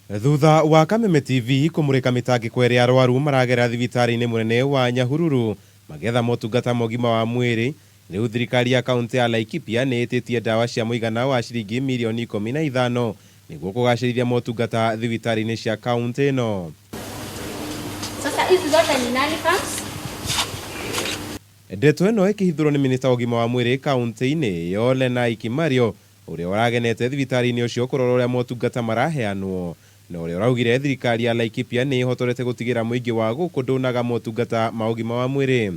Thutha wa Kameme TV kũmũrĩka mĩtangĩko ĩrĩa arwaru maragera thibitarĩ-inĩ mũnene wa Nyahururu magĩetha motungata ma ũgima wa mwĩrĩ, rĩu thirikari ya kaũntĩ ya Laikipia nĩ ĩtĩtie ndawa cia mũigana wa ciringi mirioni 15 nĩguo kũgacĩrithia motungata thibitarĩ-inĩ cia kaũntĩ ĩno. Sasa hizi zote ni nani farms? Ndeto ĩno ĩkĩhithũrwo nĩ minista wa ũgima wa mwĩrĩ kaũntĩ-inĩ ĩyo Lenai Kimario ũrĩa ũragenete thibitarĩ-inĩ ũcio kũrora ũrĩa motungata maraheanwo na ũrĩa ũraugire thirikari ya Laikipia nĩ ĩhotorete gũtigĩra mũingĩ wa gũkũ ndũnaga motungata ma ũgima wa mwĩrĩ.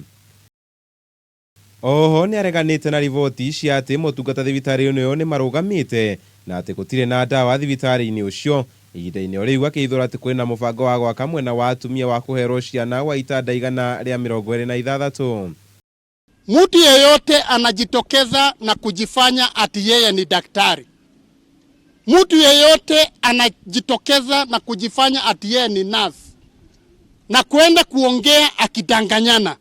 Oho nĩ areganĩte na riboti cia atĩ motungata thibitarĩ-inĩ ũyũ nĩ marũgamĩte na atĩ gũtirĩ na ndawa thibitarĩ-inĩ ũcio. Ihinda-inĩ o rĩu akĩhithũra atĩ kwĩna mũbango wa gwaka mwena wa atumia wa kũherwo ciana wa itanda 126. Mtu yeyote anajitokeza na kujifanya ati yeye ni daktari, mtu yeyote anajitokeza na kujifanya ati yeye ni nurse na kwenda kuongea akidanganyana,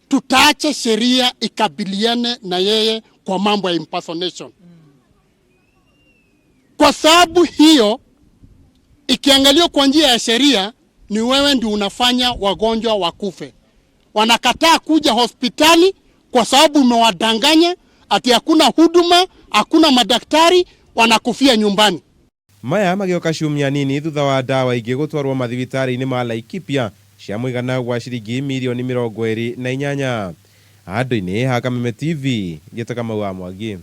tutaacha sheria ikabiliane na yeye kwa mambo ya impersonation, kwa sababu hiyo ikiangaliwa kwa njia ya sheria ni wewe ndio unafanya wagonjwa wakufe. Wanakataa kuja hospitali kwa sababu umewadanganya ati hakuna huduma, hakuna madaktari, wanakufia nyumbani. Maya magĩũka ciumia nini thutha wa ndawa ingĩ gũtwarwo mathibitarĩ-inĩ ma Laikipia cia mũigana wa ciringi mirioni 28. Handũ-inĩ ha Kameme TV, njĩtagwo Kamau wa Mwangi.